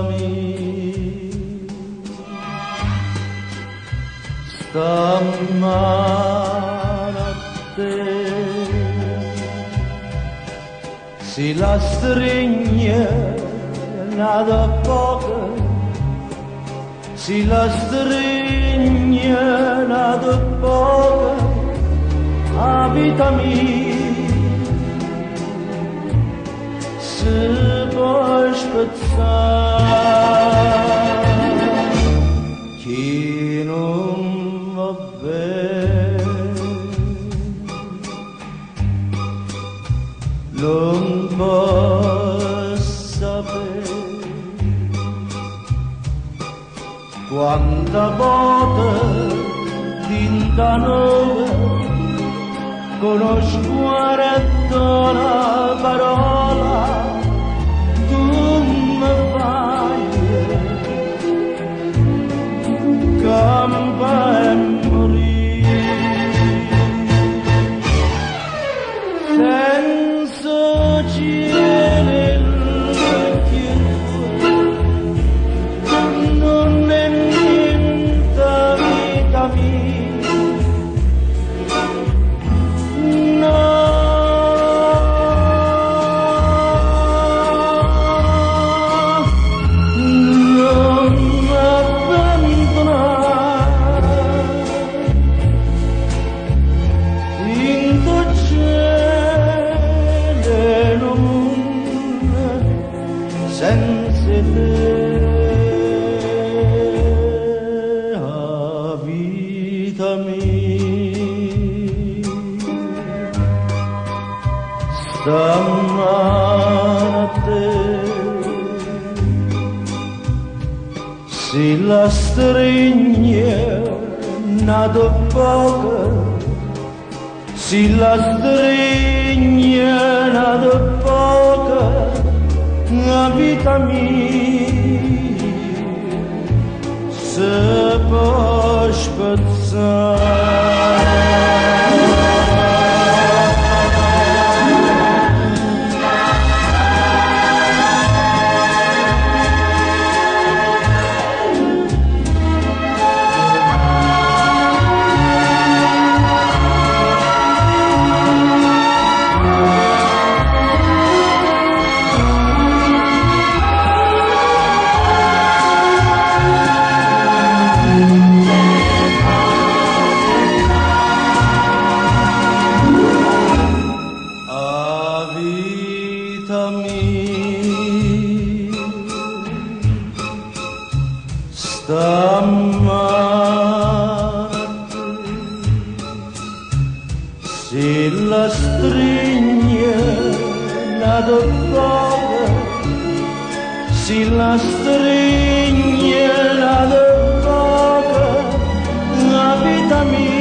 mia, sta 'mmano a te. Si la strigne n'ato ppoco, si la strigne n'ato ppoco, 'a vita mia se po' spezzà. Chi nun vo' bene nun po' sapè quanta vote dint' 'a n'ora cu nu sguardo na parola tu me faje campa e murì. Senza 'o cielo 'e ll'uocchie tuoje nun è niente 'a vita mia. No, nun m'abbandunà. Dint' 'o cielo 'e nu munno senza 'e te 'a vita mia sta 'mmano a te. Si la strigne n'ato ppoco, si la strigne n'ato ppoco, 'a vita mia se po' spezzà. A vita mia sta 'mmano a te. Si la strigne n'ato ppoco, si la strigne n'ato ppoco, 'a vita mia